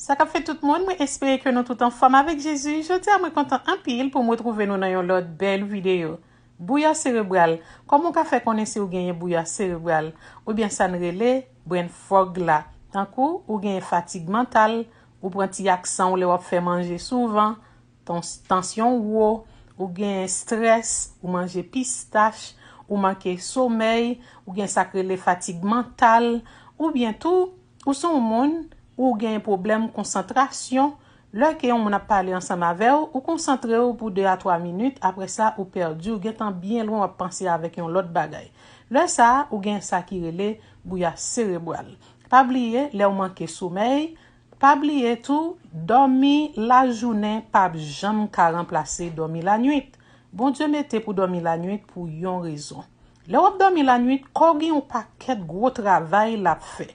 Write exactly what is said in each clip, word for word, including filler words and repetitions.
Sa k ap fèt tout moun, mwen espere ke nou tout anfòm avèk Jezi. Jodi a mwen kontan anpil pou m retwouve nou nan yon lòt bèl videyo. Bouya serebral. Kòman w ka fè konnen si w genyen bouya serebral? Oubyen sa n rele brain fog la. Tankou ou genyen fatig mantal, ou pran ti aksan w lè w ap fè manje souvan, tans- tansyon w wo, ou genyen strès, ou manje pistach, ou manke somèy, ou gen sa k rele fatig mantal, oubyen tou ou se yon moun ou gen pwoblèm konsantrasyon. Lè ke yon moun ap pale ansanm avè w, ou konsantre w pou de a twa minit, apre sa ou pèdi, ou gentan byen lwen, w ap panse avèk yon lòt bagay. Lè sa a, ou gen sa ki rele bouya serebral. Pa bliye, lè w manke somèy, pa bliye tou, dòmi lajounen p ap janm ka ranplase dòmi lannuit. Bondye mete pou dòmi lannuit pou yon rezon. Lè w ap dòmi lannuit, kò w gen yon pakèt gwo travay l ap fè.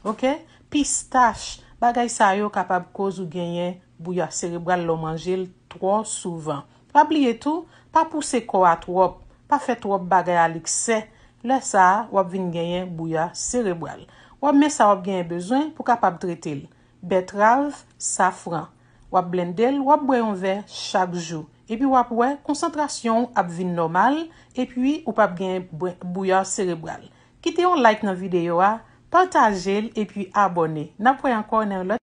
Oke? Pistach, bagay sa yo kapab koz ou genyen bouya serebral lè w manje l twò souvan. Pa bliye tou, pa pouse kò a twòp, pa fè twòp bagay a leksè. Lè sa a, w ap vin genyen bouya serebral. W ap men sa w ap genyen bezwen pou kapab trete l. Bètrav, safran. W ap blende l, w ap bwè yon vè chak jou. Epi w ap wè konsantrasyon w ap vin nòmal, epi ou p ap gen bouya serebral. Kite yon like nan videyo a, pataje l epi abòne. N ap wè ankò nan yon lòt